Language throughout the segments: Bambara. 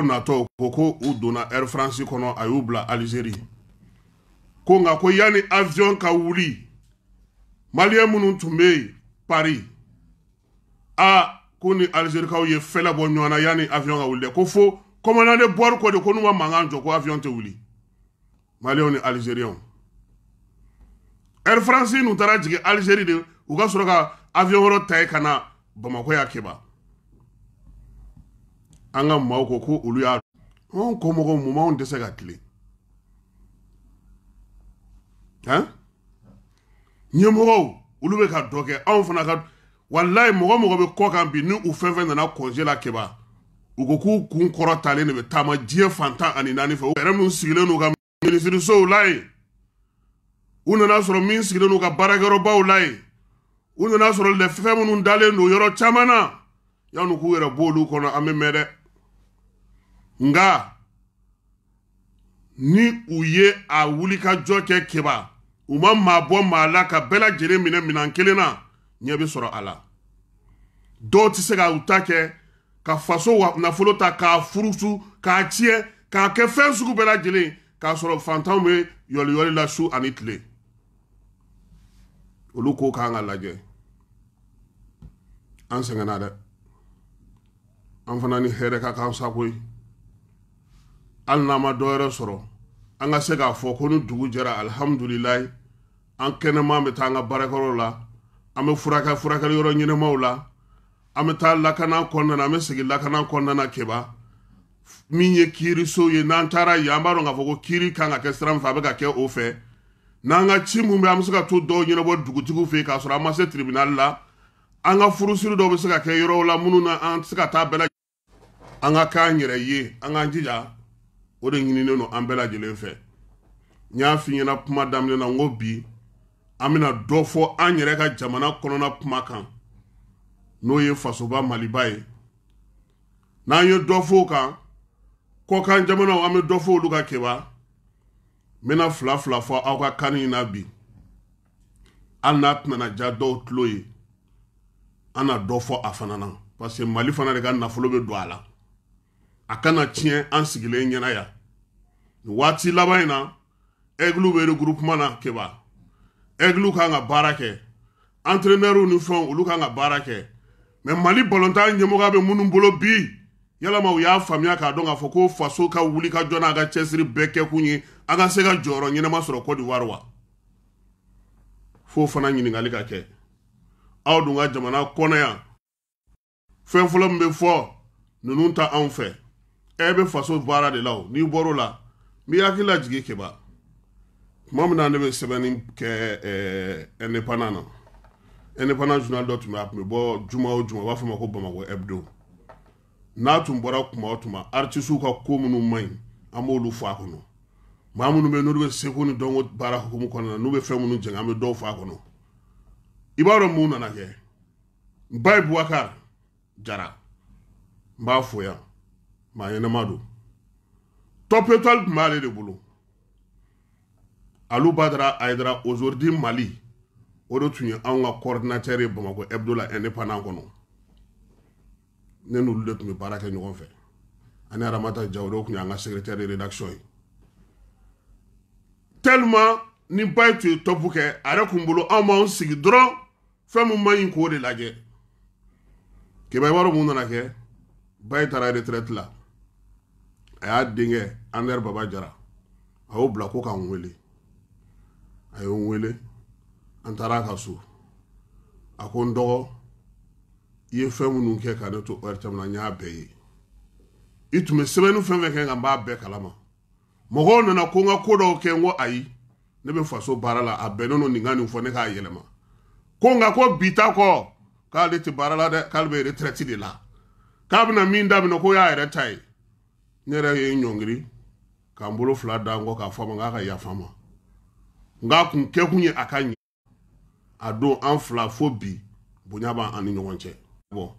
Natɔ ko u donna Air France kɔnɔ, a y'u bila Algérie. Ko nka ko yanni avion ka wuli, maliyɛn minnu tun bɛ yen Paris, a ko ni Algérikaw ye fɛlɛ bɔ ɲɔgɔn na yanni avion ka wuli dɛ, ko fo commandant de bord ko de ko n'u ma mankan jɔ, ko avion tɛ wuli. Maliyɛnw ni Algériens, Air France n'u taara jigin Algérie de, u ka sɔrɔ ka avion wɛrɛ ta yen ka na Bamakɔ yan. Keba, an ka maaw ko ko olu y'a anw kɔmɔgɔw, mun b'anw dɛsɛ ka tilen han? Ɲɛmɔgɔw, olu bɛ ka dɔ kɛ, anw fana ka. Walayi, mɔgɔ mɔgɔ bɛ kɔ kan bi, ni u fɛn fɛn nana congé la, Keba, u ko k'u kun kɔrɔtalen de bɛ taama diɲɛ fan 14 fɛ. U yɛrɛ minnu sigilen n'u ka minisirisow la yen, u nana sɔrɔ min sigilen n'u ka baarakɛyɔrɔbaw la yen, u nana sɔrɔ lɛ fɛn minnu dalen don yɔrɔ caman na, yanni k'u yɛrɛ bɔ olu kɔnɔ, an bɛ mɛn dɛ. Nka ni u ye a wulikajɔ kɛ, Keba, u ma maa bɔ maa la ka bɛɛ lajɛlen minɛ minɛn kelen na, ɲɛ bɛ sɔrɔ a la. Dɔw tɛ se ka u ta kɛ ka faso nafolo ta k'a furusu, k'a tiɲɛ, k'a kɛ fɛn sugu bɛɛ lajɛlen, k'a sɔrɔ fantanw bɛ yɔliyɔli la su ani tile. Olu ko k'an ka lajɛ, an sɛgɛnna dɛ. An fana ni hɛrɛ ka kan sa koyi. Hali n'an ma dɔ wɛrɛ sɔrɔ, an ka se k'a fɔ ko ni dugu jɛra, alihamudulilayi, an kɛnɛman bɛ taa an ka baarakɛyɔrɔ la, an bɛ furakɛ furakɛli yɔrɔ ɲɛnɛmaw la, an bɛ taa lakana kɔnɔna na, an bɛ segin lakana kɔnɔna na. Keba, min ye kiiriso ye, n'an taara yen, an b'a dɔn k'a fɔ ko kiiri kan ka kɛ sira min fɛ, a bɛ ka kɛ o fɛ. N'an ka ci mun bɛ, an bɛ se ka to dɔw ɲɛnabɔ dugutigiw fɛ yen k'a sɔrɔ an ma se tribunal la. An ka furusiri dɔw bɛ se ka kɛ yɔrɔw la minnu na an tɛ se ka taa bɛɛ la. An ka k'an yɛrɛ ye, an k'an jija, o de ɲininen don an bɛɛ lajɛlen fɛ. N y'a f'i ɲɛna kuma daminɛ na, n ko bi an bɛna dɔ fɔ an yɛrɛ ka jamana kɔnɔna kuma kan, n'o ye fasoba Maliba ye. N'an ye dɔ fɔ o kan, kɔkan jamanaw, an bɛ dɔ fɔ olu ka. Keba, n bɛna fila fila fɔ aw ka kan in na bi. Hali n'a tɛna diya dɔw tulo ye, an na dɔ fɔ a fana na, parce que Mali fana de ka nafolo bɛ don a la, a kana tiɲɛ an sigilen ɲɛna yan. Nin waati laban in na, Aigle bɛ regroupement na. Keba, Aigle kan ka baara kɛ, entraîneur ni fɛnw, olu kan ka baara kɛ. Mais Mali balontan ɲɛmɔgɔya bɛ minnu bolo bi, yalama u y'a faamuya k'a dɔn k'a fɔ ko faso ka wuli ka jɔ n'a ka cɛsiri bɛɛ kɛkun ye an ka se ka jɔyɔrɔ ɲɛnama sɔrɔ Côte d'Ivoire wa? F'o fana ɲininkali ka kɛ. Aw dun ka jamana kɔnɔ yan, fɛn fɔlɔ min bɛ fɔ, ninnu ta anw fɛ, e bɛ faso baara de la o. N'i bɔr'o la, n b'i hakili lajigin, Keba, tuma min na ne bɛ sɛbɛnni kɛ Indépendant na, Indépendant journal dɔ tun bɛ, a tun bɛ bɔ juma o juma, u b'a fɔ o ma ko Bamakɔ Hebdo. N'a tun bɔra tuma o tuma, artistes ka ko minnu man ɲi, an b'olu fɔ a kɔnɔ. Maa minnu bɛ yen n'olu bɛ seko ni dɔnko baara hukumu kɔnɔna na, n'u bɛ fɛn minnu jɛngɛ, an bɛ dɔw fɔ a kɔnɔ. I b'a dɔn mun nana kɛ? N ba ye Bubakari Jara, n b'a fo yan, maa ɲɛnama don. Top Étoile tun b'ale de bolo. Alu Badara Ayidara, aujourd'hui Mali, o de tun ye anw ka coordinateur ye Bamakɔ Hebdo la, Indépendant kɔnɔ. Ne n'olu de tun bɛ baara kɛ ɲɔgɔn fɛ, ani Aramata Jawo tun y'an ka secrétaire de rédaction ye. Tellement ni ba tun ye top kɛ a yɛrɛ kun bolo, anw b'anw sigi dɔrɔn, fɛn min man ɲi, k'o de lajɛ. Keba, i b'a dɔn mun nana kɛ? Ba ye taara retraite la, a y'a denkɛ Aner Baba Jara, a y'o bila ko k'an wele. A ye n wele, an taara a ka so. A ko: "N dɔgɔ, i ye fɛn minnu kɛ ka ne to ORTM na, n y'a bɛɛ ye. I tun bɛ sɛbɛnni fɛn fɛn kɛ, nka n b'a bɛɛ kalama. Mɔgɔw nana ko n ka ko dɔw kɛ, n ko ayi, ne bɛ faso baara la, a bɛnnen don nin ka nin fɔ, ne k'a yɛlɛma." Ko nka ko bi ta kɔ, k'ale tɛ baara la dɛ, k'ale bɛ retraite de la, k'a bɛna min daminɛ, ko y'a yɛrɛ ta ye. Ne yɛrɛ ye n ɲɔngiri k'an bolo fila da n kɔ k'a fɔ a ma k'a ka yafa n ma. N k'a kun kɛkun ye a ka ɲɛ. A don an fila, fo bi, bonya b'an ni ɲɔgɔn cɛ. Bɔn,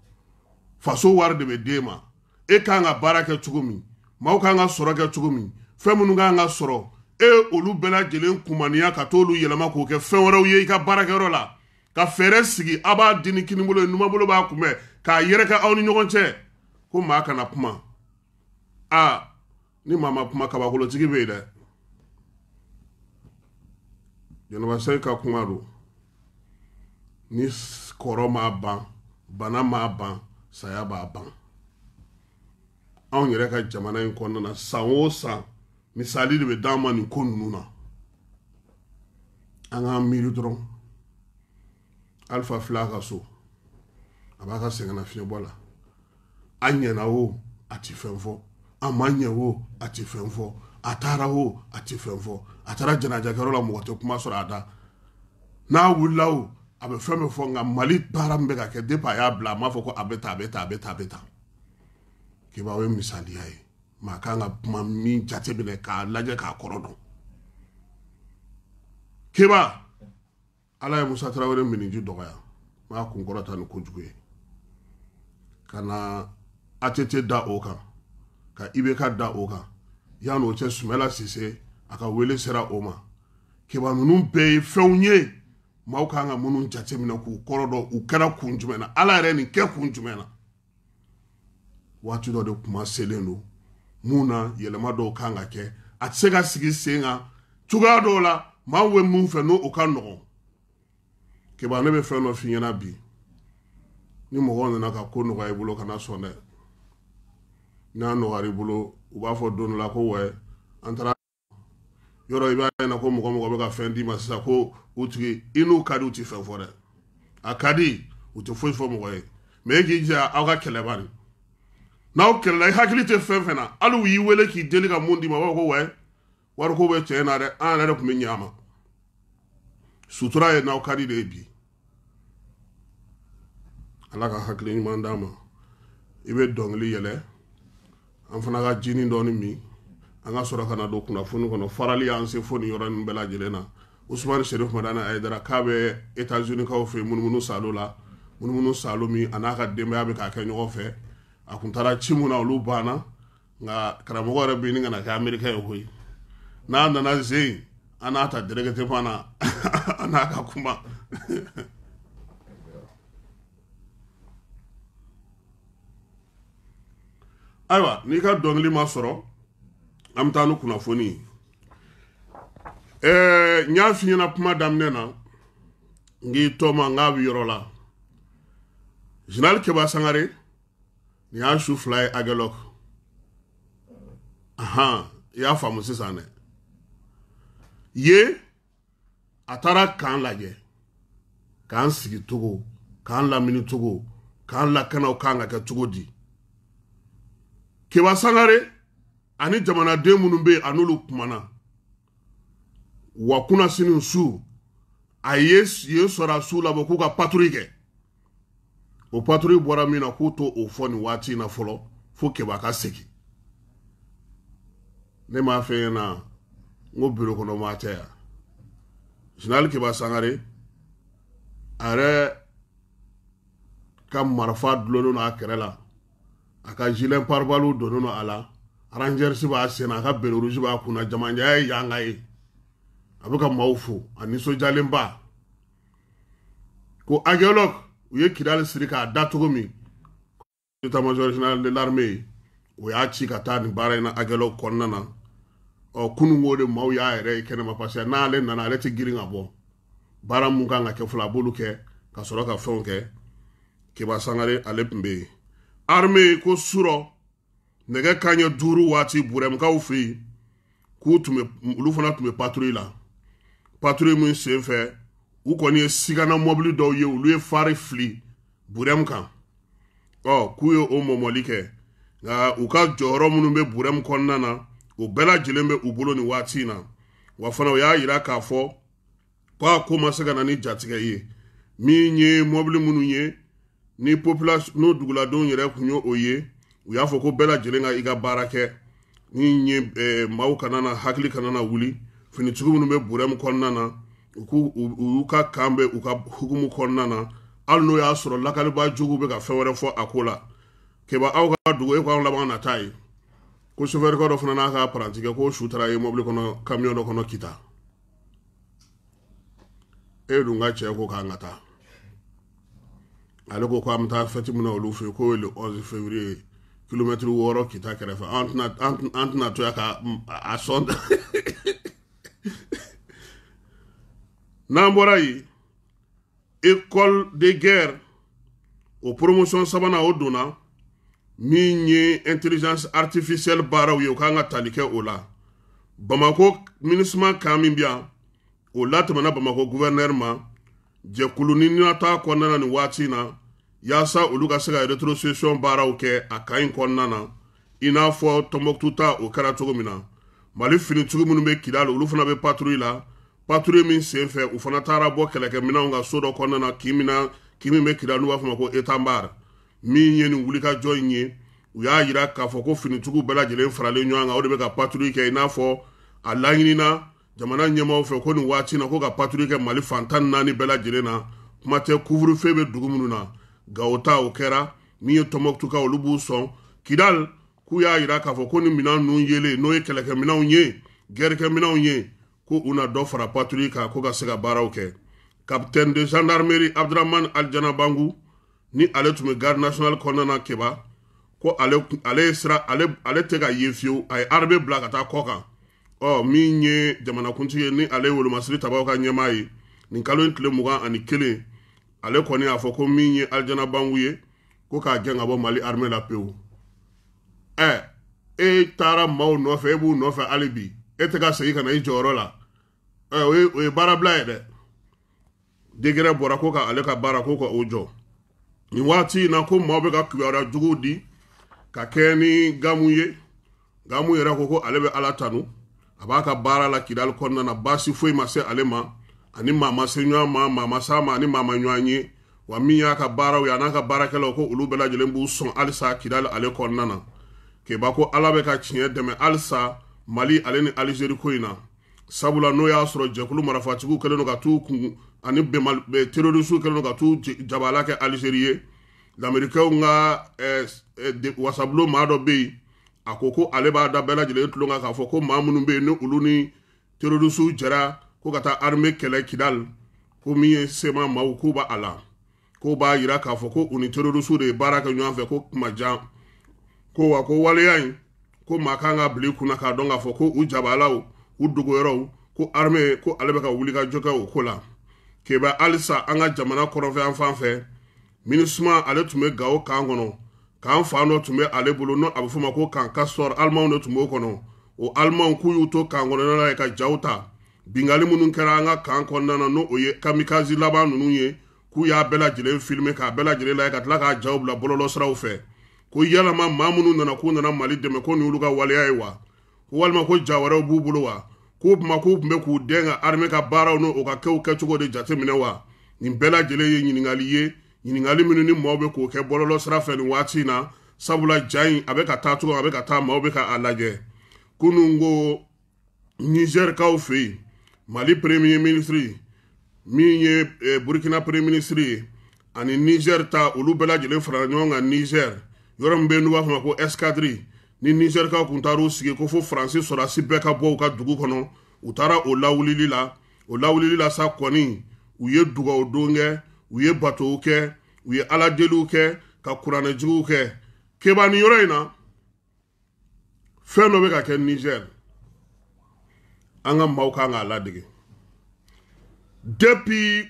faso wari de bɛ d'e ma, e kan ka baara kɛ cogo min, maaw kan ka sɔrɔ kɛ cogo min, fɛn minnu kan ka sɔrɔ, e olu bɛɛ lajɛlen kumaniya ka t'olu yɛlɛma k'o kɛ fɛn wɛrɛw ye i ka baarakɛyɔrɔ la, ka fɛɛrɛ sigi, a b'a di ni kinibolo ye, numanbolo b'a kunbɛn, k'a yɛrɛkɛ aw ni ɲɔgɔn cɛ, ko maa kana kuma. Aa, ni maa ma kuma, kabakolotigi bɛ yen dɛ. Jɛnɛba Sɛki ka kuma don. Ni kɔrɔ m'a ban, bana m'a ban, saya b'a ban. Anw yɛrɛ ka jamana in kɔnɔna na, san o san misali de bɛ d'an ma nin ko ninnu na. An k'an miiri dɔrɔn. Alpha filɛ a ka so, a b'a ka sɛgɛnnafiɲɛbɔ la. A ɲɛna o, a ti fɛn fɔ. A ma ɲɛ o, a ti fɛn fɔ. A taara o, a ti fɛn fɔ. A taara janajakɛyɔrɔ la, mɔgɔ tɛ kuma sɔrɔ a da. N'a wulila o, a bɛ fɛn bɛɛ fɔ. Nka Mali baara min bɛ ka kɛ depuis a y'a bila, a m'a fɔ ko a bɛ tan, a bɛ tan, a bɛ tan, a bɛ tan. Keba, o ye misaliya ye. Maa kan ka kuma min jateminɛ k'a lajɛ k'a kɔrɔ dɔn. Keba, Ala ye Musa Tarawele miniji dɔgɔya, n b'a kun kɔrɔta ni kojugu ye ka na ATT da o kan, ka IBK da o kan. Yan'o cɛ, Sumala Sise, a ka wele sera o ma. Keba, ninnu bɛɛ ye fɛnw ye maaw kan ka minnu jateminɛ k'u kɔrɔ dɔn. U kɛra kun jumɛn na? Ala yɛrɛ nin kɛ kun jumɛn na? Waati dɔ de kuma selen don mun na, yɛlɛma dɔw kan ka kɛ. A tɛ se ka sigi sen kan cogoya dɔw la, maaw bɛ mun fɛ n'o o ka nɔgɔn. Keba, ne bɛ fɛn dɔ f'i ɲɛna bi. Ni mɔgɔw nana ka ko nɔgɔya i bolo, kana sɔn dɛ. N'a nɔgɔyara i bolo, u b'a fɔ don dɔ la ko wɛ, an taara yɔrɔ. I b'a ɲɛna ko mɔgɔ mɔgɔ bɛ ka fɛn d'i ma sisan, ko u tigi i n'u ka di, u tɛ fɛn fɔ dɛ. A ka di, u tɛ foyi fɔ mɔgɔ ye. Mɛ e k'i jija, aw ka kɛlɛ bani. N'aw kɛlɛla, i hakili tɛ fɛn fɛn na, hali u y'i wele k'i deli ka mun d'i ma, u b'a fɔ ko wɛ, wariko bɛ cɛ in na dɛ, an yɛrɛ de tun bɛ ɲɛ a ma. Sutura ye n'aw ka di de ye bi. Ala ka hakili ɲuman d'an ma. I bɛ dɔnkili yɛlɛ, an fana ka jini dɔɔni min, an ka sɔrɔ ka na don kunnafoni kɔnɔ. Farali y'an se fo nin yɔrɔ ninnu bɛɛ lajɛlen na. Usumani Serif Madani Ayidara k'a bɛ États-Unis kaw fɛ munumunu salo la, munumunu salo min a n'a ka denbaya bɛ k'a kɛ ɲɔgɔn fɛ. A kun taara ci mun na, olu banna. Nka karamɔgɔ yɛrɛ bɛ ɲini ka na kɛ américain ye koyi. N'a nana zen, an n'a ta directement na, an n'a ka kuma. Ayiwa, n'i ka dɔnkili ma sɔrɔ, an bɛ taa ni kunnafoni ye. N y'a f'i ɲɛna kuma daminɛ na, n k'i tɔma, n k'a bɛ yɔrɔ la. Général Keba Sangare, nin y'a su 2 ye Aguelhok. Ahan, i y'a faamu sisan dɛ. Ye a taara kan lajɛ, k'an sigi cogo, k'an lamini cogo, k'an lakanaw kan ka kɛ cogo di. Keba Sangare ani jamanaden minnu bɛ yen, a n'olu kumana. Wa kunnasini su, a ye yen sɔrɔdasiw labɔ k'u ka patrouille kɛ. O patrouille bɔra min na, k'u to o fɔ nin waati in na fɔlɔ, fo Keba ka segin. Ne m'a fɛ ɲɛna n ko biro kɔnɔ maa tɛ yan. Général Keba Sangare, a yɛrɛ ka marifa dulonnen don a kɛrɛ la, a ka gilet pare-balles donnen don a la, rangers b'a sen na, a ka béret rouge b'a kun na, jamajanya ye yanga ye. A bɛ ka maaw fo, a nisɔndiyalenba ko Aguelhok, u ye Kidali siri k'a da cogo min. État-major général de l'armée, o y'a ci ka taa nin baara in na Aguelhok kɔnɔna na. Ɔ, kununko de maaw y'a yɛrɛ ye kɛnɛma, parce que n'ale nana, ale tɛ girin ka bɔ. Baara mun kan ka kɛ fɔlɔ, a b'olu kɛ ka sɔrɔ ka fɛnw kɛ. Keba Sangare, ale tun bɛ yen. Armée ko surɔ nɛgɛ kanɲɛ 5 waati, Burɛmukaw fɛ yen, k'u tun bɛ, olu fana tun bɛ patrouille la. Patrouille min sen fɛ, u kɔni ye sigana mɔbili dɔw ye, olu ye fari fili Burɛmu kan. Ɔ, k'u ye o mɔmɔli kɛ. Nka u ka jɔyɔrɔ minnu bɛ Burɛmu kɔnɔna na, o bɛɛ lajɛlen bɛ u bolo nin waati in na. Wa fana, u y'a yira k'a fɔ ko a ko ma se ka na ni jatigɛ ye. Min ye mɔbili minnu ye ni population n'o duguladenw yɛrɛ kun ye o ye, u y'a fɔ ko bɛɛ lajɛlen ka i ka baara kɛ. Ni ye maaw kana na, hakili kana na wuli. Finitigiw minnu bɛ Burɛmu kɔnɔna na, u k'u u y'u ka kan bɛ u ka hukumu kɔnɔna na, hali n'o y'a sɔrɔ lakalibaa jugu bɛ ka fɛn wɛrɛ fɔ a ko la. Keba, aw ka dugu, e ko anw laban na taa ye ko sofɛrikɛ dɔ fana n'a ka apprenti kɛ, ko su taara ye mɔbili kɔnɔ, camion dɔ kɔnɔ Kita. E dun ka cɛ ko k'an ka taa, ale ko k'an bɛ taa fɛti min na olu fɛ yen, k'o ye le 11 février. Kilomɛtiri 6 Kita kɛrɛfɛ. An tɛna to yan ka a sɔn. N'an bɔra yen, école de guerre o promotion sabanan o donna min ye intelligence artificielle baaraw ye, o kan ka tali kɛ o la. Bamako MINUSMA kan min bɛ yan, o latɛmɛna Bamako gouverneur ma jɛkulu ni nata kɔnɔna na nin waati in na, yaasa olu ka se ka rétrocession baaraw kɛ a kan in kɔnɔna na, i n'a fɔ Tombouctou ta o kɛra cogo min na. Mali finitigi minnu bɛ Kidali, olu fana bɛ patrouille la. Patrouille min senfɛ, u fana taara bɔ kɛlɛkɛminɛnw ka so dɔ kɔnɔna na, kin min bɛ Kidali n'u b'a fɔ ma ko Etambar. Min ye nin wulikajɔ in ye, u y'a yira k'a fɔ ko finitigiw bɛɛ lajɛlen faralen ɲɔgɔn kan, o de bɛ ka patrouille kɛ, i n'a fɔ a laɲinina jamana ɲɛmaaw fɛ ko nin waati na ko ka patrouille kɛ Mali fan 14 bɛɛ lajɛlen na. Kuma tɛ couvre-feu bɛ dugu minnu na. Gawo ta o kɛra, min ye Tombouctou ka olu b'u sɔn. Kidal k'u y'a yira k'a fɔ ko nin minɛn ninnu yelen, n'o ye kɛlɛkɛminɛnw ye, guerrekɛminɛnw ye, ko u na dɔ fara patrouille kan ko ka se ka baaraw kɛ. Capitaine de gendarmerie Abdramane Aljana Bangu, ni ale tun bɛ garde nationale kɔnɔna na Keba, ko ale ye sira, ale tɛ ka ye fiyewu, a ye armée bila ka taa kɔ kan. Ɔ min ye jamanakuntigi ye, ni ale ye wolomasiri tabaw ka ɲɛmaa ye, nin kalo in tile 21, ale kɔni y'a fɔ ko min ye Aljana Bangu ye, ko k'a gɛn ka bɔ Mali armée la pewu. Ɛ, e taara maaw nɔfɛ, e b'u nɔfɛ hali bi, e tɛ ka segin ka na i jɔyɔrɔ la. Ɛ, o ye baarabila ye dɛ. Degré bɔra ko ka ale ka baara ko ka o jɔ. Nin waati in na, ko maaw bɛ ka kibaruya juguw di ka kɛ ni Gamu ye. Gamu yɛrɛ ko ko ale bɛ Ala tanu, a b'a ka baara la Kidali kɔnɔna na, baasi foyi ma se ale ma, ani maa ma se ɲɔgɔn ma, maa ma s'a ma, ani maa ma ɲɔgɔn ye. Wa min y'a ka baaraw ye, a n'a ka baarakɛlaw, ko olu bɛɛ lajɛlen b'u sɔn halisa Kidali ale kɔnɔna na. Keba ko Ala bɛ ka tiɲɛ dɛmɛ halisa Mali ale ni Algérie ko in na, sabula n'o y'a sɔrɔ jɛkulu marifatigiw kɛlen don ka t'u kun ani terrorisiw kɛlen don ka t'u jabala kɛ Algérie ye. Lamɛrikɛnw ka wasabulon maa dɔ bɛ yen, a ko ko ale b'a da bɛɛ lajɛlen tulon kan k'a fɔ ko maa minnu bɛ yen ni olu ni terrorisiw jɛra ko ka taa armée kɛlɛ Kidali, ko min ye sema maaw k'u b'a la, k'o b'a yira k'a fɔ ko u ni terrorisiw de ye baara kɛ ɲɔgɔn fɛ ko kuma jan, ko wa ko waleya in ko maa kan ka bila i kunna k'a dɔn k'a fɔ ko u jabalaw, u dogoyɔrɔw, ko armée ko ale bɛ ka wuli ka jɔ kɛ o ko la. Keba halisa an ka jamana kɔrɔnfɛ yan fan fɛ, MINUSMA ale tun bɛ Gawo kan kɔnɔ, kan fan dɔ tun bɛ ale bolo, n'o a bɛ f'o ma ko kan Castor, Alimanw de tun b'o kɔnɔ. O Alimanw k'u y'u to kan kɔnɔna la ka jaw ta. Bingali minnu kɛra an ka kan kɔnɔna na, n'o ye kamikaze laban ninnu ye, k'u y'a bɛɛ lajɛlen filmer k'a bɛɛ lajɛlen lajɛ ka tila k'a jaw bila bɔlɔlɔsiraw fɛ. Ko yalama maa minnu nana k'u nana Mali dɛmɛ, ko nin y'olu ka waleya ye wa? Ko walima ko ja wɛrɛw b'u bolo wa? K'o tuma k'u tun bɛ k'u dɛn ka armée ka baaraw n'o ka kɛw kɛcogo de jateminɛ wa? Nin bɛɛ lajɛlen ye ɲininkali ye, ɲininkali minnu ni maaw bɛ k'o kɛ bɔlɔlɔsira fɛ nin waati in na, sabula ja in a bɛ ka taa cogo, a bɛ ka taa, maaw bɛ ka a lajɛ. Kunun ko Nizɛrikaw fɛ yen, Mali premier ministre min ye Burkina premier ministre ye ani Niger ta, olu bɛɛ lajɛlen farala ɲɔgɔn kan Niger, yɔrɔ min bɛ yen n'u b'a fɔ ma ko escadrille, ni Nizɛrikaw kun taar'u sigi ko fo Faransi sɔrɔdasi bɛɛ ka bɔ u ka dugu kɔnɔ, u taara o lawulili la. O lawulili la sa kɔni, u ye dugawu don kɛ, u ye batow kɛ, u ye aladeliw kɛ, ka kuranɛjigiw kɛ. Keba nin yɔrɔ in na, fɛn dɔ bɛ ka kɛ Nizɛri, an ka maaw kan k'a ladege. Depuis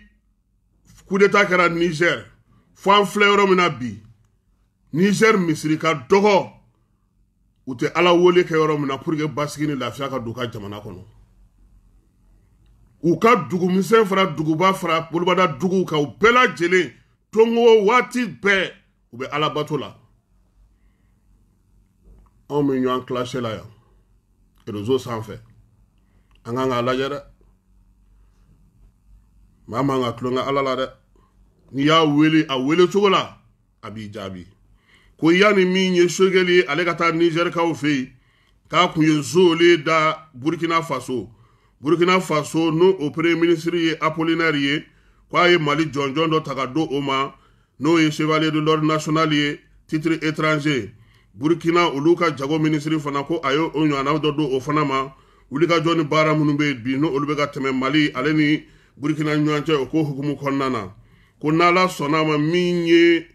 coup d'état kɛra Nizɛri, fo an filɛ yɔrɔ min na bi, Nizɛri misiri ka dɔgɔ, u tɛ Ala wele kɛ yɔrɔ min na pour que basigi ni lafiya ka don u ka jamana kɔnɔ. U ka dugumisɛn fara duguba fara bolobada duguw kan, u bɛɛ lajɛlen tongo waati bɛɛ u bɛ Ala bato la. Anw bɛ ɲɔgɔn kilase la yan réseau sanfɛ, an kan k'a lajɛ dɛ. Maa man ka tulonkɛ Ala la dɛ. N'i y'a wele a wele cogo la, a b'i jaabi. Ko yanni min ye Sogɛli ye, ale ka taa Nizɛrikaw fɛ yen, k'a kun ye zole da Burkina Faso. Burkina Faso n'o o premier ministre ye Apollinaire ye, k'a ye Mali jɔnjɔn dɔ ta ka don o ma, n'o ye chevalier de l'ordre national ye, titre étranger. Burkina olu ka jago ministre fana ko a ye o ɲɔgɔnna dɔ don o fana ma. Wulikajɔ ni baara minnu bɛ yen bi, n'o olu bɛ ka tɛmɛ Mali ale ni Burkina ɲɔgɔn cɛ, o ko hukumu kɔnɔna na, ko n'Ala sɔnna a ma, min ye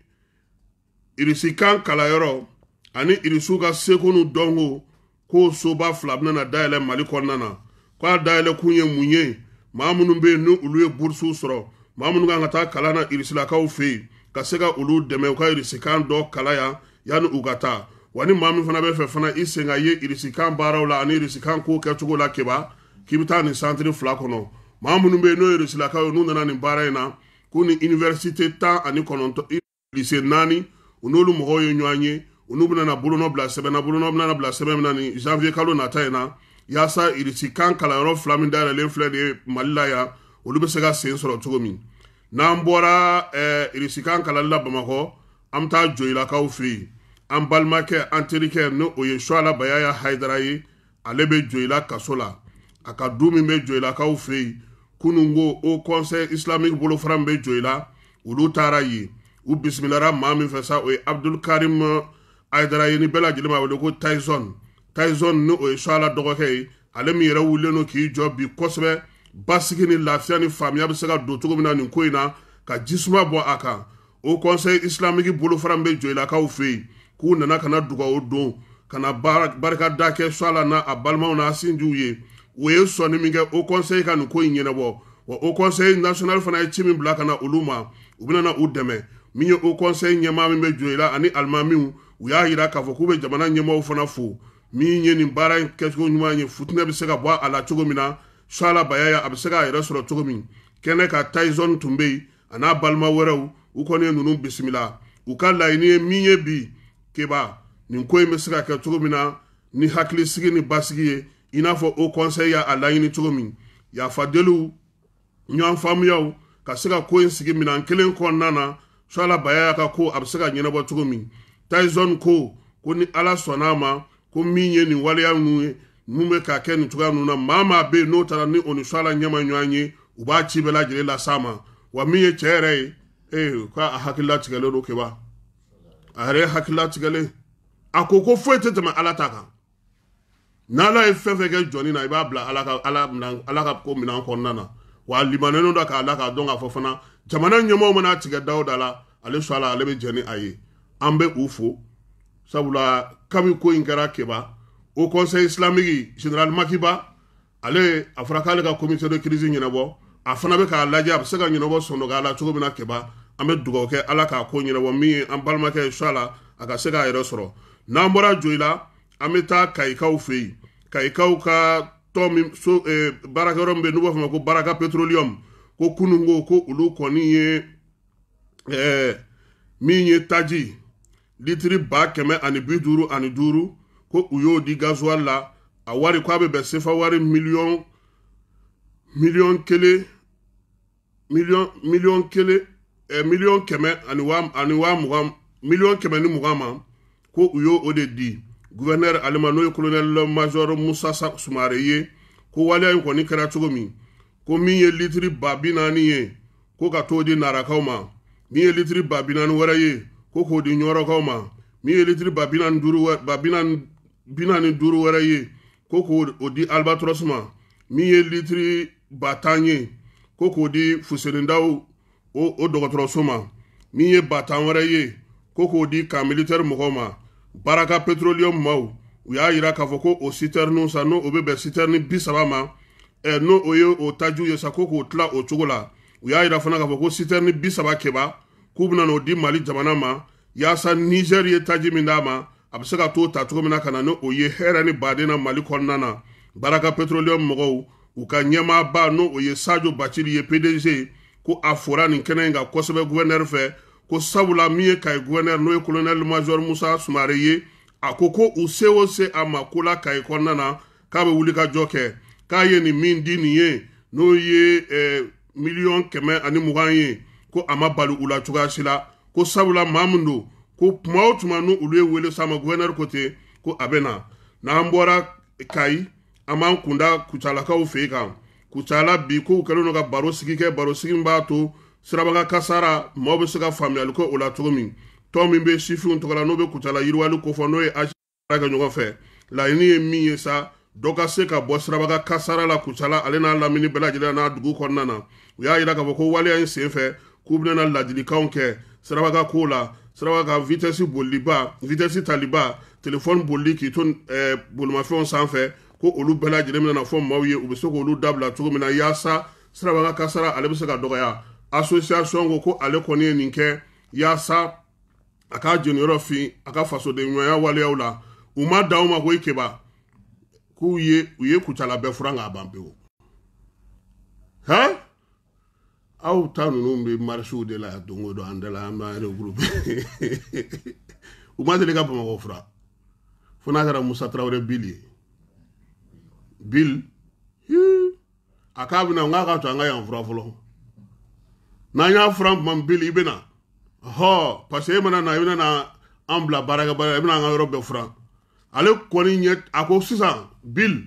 irisikan kalanyɔrɔ Ani irisiw ka seko n'u dɔnko k'o soba 2 bɛna dayɛlɛ Mali kɔnɔna na. K'a dayɛlɛ kun ye mun ye? Maa minnu bɛ yen ni olu ye burusiw sɔrɔ, maa minnu kan ka taa kalan na irisilakaw fɛ yen, ka se ka olu dɛmɛ u ka irisikan dɔ kalan yan yanni u ka taa. Wa ni maa min fana bɛ fɛ fana i sen ka ye irisikan baaraw la ani irisikan ko kɛcogo la Keba, k'i bɛ taa nin santiri 2 kɔnɔ. Maa minnu bɛ yen n'o ye irisilakaw ye, n'u nana nin baara in na, k'u ni université 19, lycée 4, u n'olu mɔgɔw ye ɲɔgɔn ye, u n'u bɛna bolonɔ bila sɛbɛn na, bolonɔ bɛna bila sɛbɛn min na nin janvier kalo nata in na, yaasa irisikan kalanyɔrɔ 2 min dayɛlɛlen filɛ nin ye Mali la yan, olu bɛ se ka sen sɔrɔ cogo min. N'an bɔra irisikan kalanli la Bamakɔ, an bɛ taa Joyilakaw fɛ yen. An balimakɛ, an terikɛ, n'o o ye Suala Bayaya Hayidara ye, ale bɛ Joyila kaso la. A ka du min bɛ Joyilakaw fɛ yen, kunun ko Haut Conseil islamique bolofara min bɛ Joyila, olu taara yen. U bisimilara maa min fɛ sa, o ye Abdul Karim Hayidara ye, ni bɛɛ lajɛlen b'a wele ko Tyson. Tyson ni o ye Suala dɔgɔkɛ ye, ale min yɛrɛ wulilen don k'i jɔ bi kosɛbɛ, basigi ni lafiya ni faamuya bɛ se ka don cogo min na nin ko in na, ka jisuma bɔ a kan. Haut Conseil islamique bolofara min bɛ Joyilakaw fɛ yen, k'u nana ka na dugawu don, ka na barikada kɛ Suala n'a a balimaw n'a sinjiw ye. U ye sɔnni min kɛ Haut Conseil ka nin ko in ɲɛnabɔ, wa Haut Conseil national fana ye ci min bila ka na olu ma, u bɛna na u dɛmɛ. Min ye Haut Conseil ɲɛmaa min bɛ Joyila ani alimamiw, u y'a yira k'a fɔ k'u bɛ jamana ɲɛmaaw fana fo. Min ye nin baara in kɛcogo ɲuman ye, futinɛ bɛ se ka bɔ a la cogo min na, Suala Bayaya a bɛ se k'a yɛrɛ sɔrɔ cogo min. Kɛnɛ ka Tyson tun bɛ yen, a n'a balima wɛrɛw, u kɔni ye ninnu bisimila. U ka laɲini ye min ye bi, Keba, nin ko in bɛ se ka kɛ cogo min na ni hakilisigi ni basigi ye, i n'a fɔ Haut Conseil y'a laɲini cogo min. Yafadeliw, ɲɔgɔn faamuyaw, ka se ka ko in sigi minɛn kelen kɔnɔna na, Suala Bayaya ka ko a bɛ se ka ɲɛnabɔ cogo min. Tyson ko ko ni Ala sɔnna a ma, ko min ye nin waleya ninnu ye, mun bɛ ka kɛ nin cogoya ninnu na, maa maa bɛ yen n'o taara ni o ni Suala ɲɛma ɲɔgɔn ye, u b'a ci bɛɛ lajɛlen las'a ma. Wa min ye cɛ yɛrɛ ye, k'a hakili latigɛlen don Keba, a yɛrɛ hakili latigɛlen. A ko ko foyi tɛ tɛmɛ Ala ta kan. N'Ala ye fɛn fɛn kɛ jɔnni na, i b'a bila Ala ka Ala minɛn, Ala ka ko minɛn kɔnɔna na. Wa a limaniyalen don k'a la k'a dɔn k'a fɔ fana, jamana ɲɛmaaw mana tigɛ da o da la, ale Suala ale bɛ jɛn ni a ye. An bɛ u fo, sabula kabi ko in kɛra Keba, Haut Conseil islamique général Makiba, ale a fɔra k'ale ka comité de crise ɲɛnabɔ, a fana bɛ k'a lajɛ a bɛ se ka ɲɛnabɔ sɔnɔgɔya la cogo min na Keba. An bɛ dugawu kɛ Ala k'a ko ɲɛnabɔ, min ye an balimakɛ ye Suala, a ka se k'a yɛrɛ sɔrɔ. N'an bɔra Joyila, an bɛ taa Kayikaw fɛ yen. Kayikaw ka tɔn min so, baarakɛyɔrɔ min bɛ yen n'u b'a fɔ a ma ko Baraka Petroleum, ko kununko ko olu kɔni ye min ye taji litiri 155,000, ko u y'o di gasoil la. A wari k'a bɛ bɛn sefa wari miliyɔn, miliyɔn kelen, miliyɔn, miliyɔn kelen, miliyɔn kɛmɛ ani waa, ani waa mugan, 120,000,000 ma, ko u y'o o de di gouverneur ale ma, n'o ye colonel major Musa Sumare ye. Ko waleya in kɔni kɛra cogo min, ko min ye litiri 40,000 ye, ko ka t'o di Narakaw ma, min ye litiri 40,000 wɛrɛ ye, ko k'o di Ɲɔrɔkaw ma, min ye litiri ba bi naani duuru wɛ-, ba bi naani, bi naani duuru wɛrɛ ye, ko k'o di Albatros ma, min ye litiri 10,000 ye, ko k'o di Fusenindaw o dɔgɔtɔrɔso ma, min ye 10,000 wɛrɛ ye, ko k'o di camp militaire mɔgɔw ma. Baraka Petroleum maaw, u y'a yira k'a fɔ ko o citerne sa, n'o o bɛ bɛn citerne 30 ma, n'o o ye o tajiw ye sa, ko k'o tila o cogo la. U y'a yira fana k'a fɔ ko citerne 30 Keba, k'u bɛna n'o di Mali jamana ma, yaasa Niger ye taji min d'a ma, a bɛ se ka t'o ta cogo min na ka na ni o ye hɛrɛ ni baden na Mali kɔnɔna na. Baraka Petroleum mɔgɔw, u ka ɲɛmaaba n'o o ye Sadio Bacili ye, PDG, ko a fora nin kɛnɛ in kan kosɛbɛ gouverneur fɛ, ko sabula min ye Kayi gouverneur n'o ye colonel major Musa Sumare ye, a ko ko u se o se a ma ko la Kayi kɔnɔna na, k'a bɛ wuli ka jɔ kɛ, k'a ye nin min di nin ye, n'o ye 120,000,000 ye, ko a ma bali u la cogoya si la, ko sabula maa min don, ko tuma o tuma n'u olu ye wele sa ma, gouverneur ko ten, ko a bɛ na. N'an bɔra Kayi, an b'an kunda Kucalakaw fɛ yen kan. Kucala bi kow kɛlen don ka baro sigi kɛ, baro sigi min b'a to sirabaga kasara maaw bɛ se ka faamuyali kɛ o la cogo min. Tɔn min bɛ sifinw tɔgɔ la, n'o bɛ Kucala yiriwali kofɔ, n'o ye AG kɛ ɲɔgɔn fɛ, laɲini ye min ye sa, dɔ ka se ka bɔ sirabaga kasara la Kucala ale n'a lamini bɛɛ lajɛlen n'a dugu kɔnɔna na. U y'a yira k'a fɔ ko waleya in senfɛ, k'u bɛna ladilikanw kɛ sirabaga ko la, Siraba kan vitesse boliliba, vitesse taliba, téléphone bolili k'i to bolimafɛnw sanfɛ, ko olu bɛɛ lajɛlen bɛna fɔ maaw ye u bɛ se k'olu dabila cogo min na yaasa siraba kan kasara ale bɛ se ka dɔgɔya. Association ko ale kɔni ye nin kɛ yaasa a k'a jeniyɔrɔ fin a ka fasodenɲumanya waleyaw la. U ma dan o ma koyi Keba, k'u ye u ye Kucala bɛɛ furan k'a ban pewu. Han, aw ta ninnu bɛ marisiw de la don o don an da la, an b'an regrouper. U ma deli ka Bamakɔ furan fo n'a kɛra Musa Tarawele Bill ye. Bill a k'a bɛna, n k'a ka to an ka yan fura fɔlɔ. N'an y'a furan tuma min, Bill i bɛna hɔ, parce que e mana na i bɛna na an bila baarakɛbaara, i bɛna an ka yɔrɔ bɛɛ furan. Ale kɔni ɲɛ a ko sisan Bill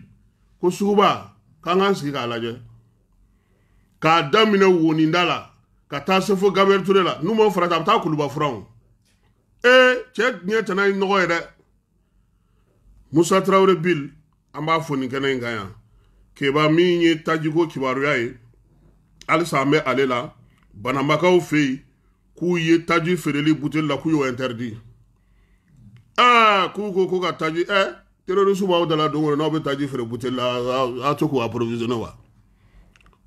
ko suguba k'an k'an sigi k'a lajɛ, k'a daminɛ woninda la ka taa se fo Gabriel Touré la, n'u ma farati a bɛ taa Kuluba furan o. Ee cɛ ɲɛ tɛna nɔgɔ ye dɛ. Musa Tarawele Bill, an b'a fɔ nin kɛnɛ in kan yan. Keba min ye tajiko kibaruya ye, halisa an bɛ ale la. Banambakaw fɛ yen k'u ye taji feereli buteli la, k'u y'o interdit. Aa, k'u ko ka taji terroriste b'aw da la don o don, n'aw bɛ taji feere buteli la, a to k'u approvisionner wa.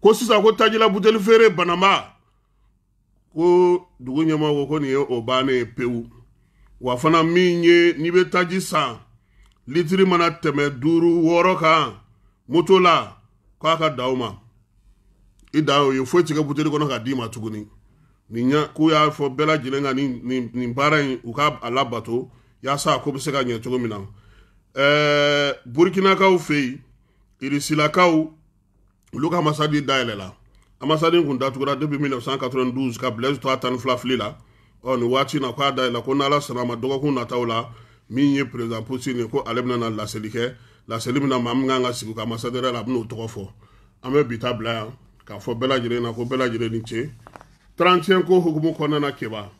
Ko sisan ko tajila buteli feere Banamba, ko dugu ɲɛmɔgɔ ko nin ye o bannen ye pewu. Wa fana min ye n'i bɛ taji san litiri mana tɛmɛ 5 6 kan moto la, k'a ka dan o ma. I dan y'o ye, foyi ti kɛ buteli kɔnɔ ka d'i ma tuguni. Nin ɲa k'u y'a fɔ bɛɛ lajɛlen ka nin baara in u ka a labato yaasa a ko bɛ se ka ɲɛ cogo min na. Burkinakaw fɛ yen, Irisilakaw olu ka ambassade dayɛlɛla. Ambassade kun datugura depuis 1992 ka Blaise to a 12 fili la. Ɔ nin waati in na k'a dayɛlɛ, ko n'Ala sɔnna a ma dɔgɔkun nataw la, min ye président Poutine ye, ko ale bɛna na laseli kɛ. Laseli min na maa min kan ka sigi u ka ambassadeur la, a bɛn'o tɔgɔ fɔ. An bɛ bi ta bila yan k'a fɔ bɛɛ lajɛlen na ko bɛɛ lajɛlen ni ce. 31 ko hukumu kɔnɔna na Keba,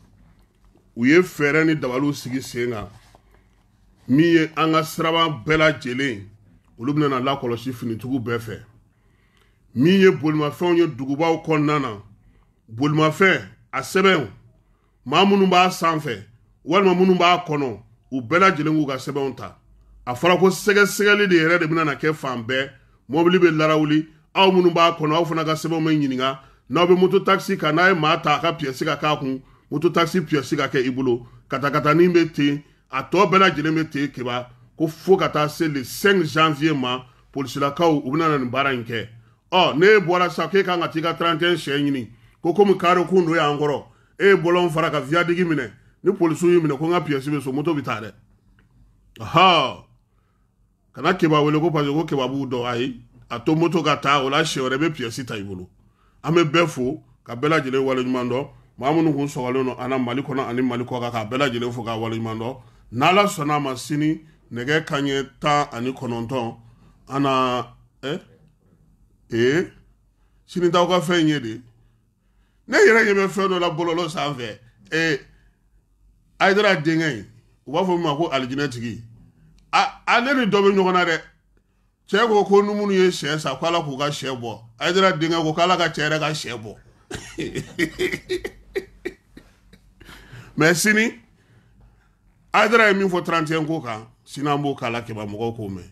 u ye fɛɛrɛ ni dabaliw sigi sen kan min ye an ka siraba bɛɛ lajɛlen olu bɛna na lakɔlɔsi finitigiw bɛɛ fɛ. Min ye bolimafɛnw ye dugubaw kɔnɔna na, bolimafɛn a sɛbɛnw, maa minnu b'a sanfɛ walima minnu b'a kɔnɔ, u bɛɛ lajɛlen k'u ka sɛbɛnw ta. A fɔra ko sɛgɛsɛgɛli de yɛrɛ de bɛna na kɛ fan bɛɛ. Mɔbili bɛ larawuli, aw minnu b'a kɔnɔ aw fana ka sɛbɛnw bɛ ɲininka. N'aw bɛ moto taxi kan, n'a ye maa ta a ka pièce ka k'a kun, moto taxi pièce ka kɛ i bolo, katakatanin bɛ ten, a tɔ bɛɛ lajɛlen bɛ ten Keba, ko fo ka taa se le 5 janvier ma, polisilakaw u bɛna na nin baara in kɛ. Ɔ n'e bɔra sisan k'e kan ka t'i ka 31 sɛ ɲini, ko komi kare kun don y'an kɔrɔ, e ye bɔlɔn fara ka viadigi minɛ, ni polisiw y'i minɛ ko n ka pièce bɛ so, moto bɛ taa dɛ. Ɔhɔ, kana Keba wele ko parce que ko Keba b'u dɔn, ayi, a to moto ka taa o la, sɛ wɛrɛ bɛ pièce ta i bolo. An bɛ bɛɛ fo ka bɛɛ lajɛlen waleɲuman dɔn. Maa minnu kun sɔgɔlen don an na Mali kɔnɔ ani Mali kɔ kan, k'a bɛɛ lajɛlen fo k'a waleɲuman dɔn. N'Ala sɔnna a ma sini nɛgɛ kanɲɛ 19 an na sini t'aw ka fɛn ye de. Ne yɛrɛ ɲɛ bɛ fɛn dɔ la bɔlɔlɔ sanfɛ, Hayidara denkɛ in, u b'a fɔ min ma ko alijinɛ tigi, ale ni dɔ bɛ ɲɔgɔn na dɛ. Cɛ ko ko ni minnu ye sɛ san ko Ala k'u ka sɛ bɔ. Hayidara denkɛ ko k'Ala ka cɛ yɛrɛ ka sɛ bɔ. Mais sini Hayidara ye min fɔ 31 ko kan, sini an b'o k'a la Keba, mɔgɔw k'o mɛn.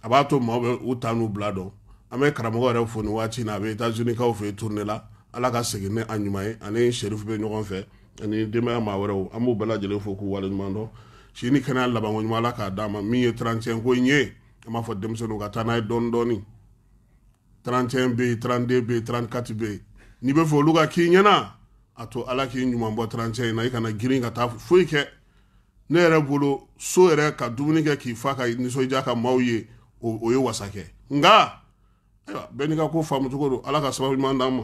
A b'a to maaw bɛ u ta n'u bila dɔn. An bɛ karamɔgɔ yɛrɛ fo nin waati in na, a bɛ États-Unis kaw fɛ yen tournée la. Ala ka segin ni a ɲuman ye, ani Serif bɛ ɲɔgɔn fɛ ani denbaya maa wɛrɛw, an b'u bɛɛ lajɛlen fo k'u waleɲuman dɔn. Si ni kɛnɛya labanko ɲuman Ala k'a d'an ma. Min ye 31 ko in ye, an b'a fɔ denmisɛnninw ka taa n'a ye dɔɔni dɔɔni. 31 bɛ yen, 32 bɛ yen, 34 bɛ yen. N'i bɛ fɛ olu ka k'i ɲɛna, a to Ala k'i ɲuman bɔ 31 in na, i kana girin ka taa foyi kɛ. Ne yɛrɛ bolo so yɛrɛ ka dumuni kɛ k'i fa ka nisɔndiya ka maaw ye, o ye wasa kɛ. Nka ayiwa, bɛɛ n'i ka ko faamu cogo don. Ala ka sababu ɲuman d'an ma.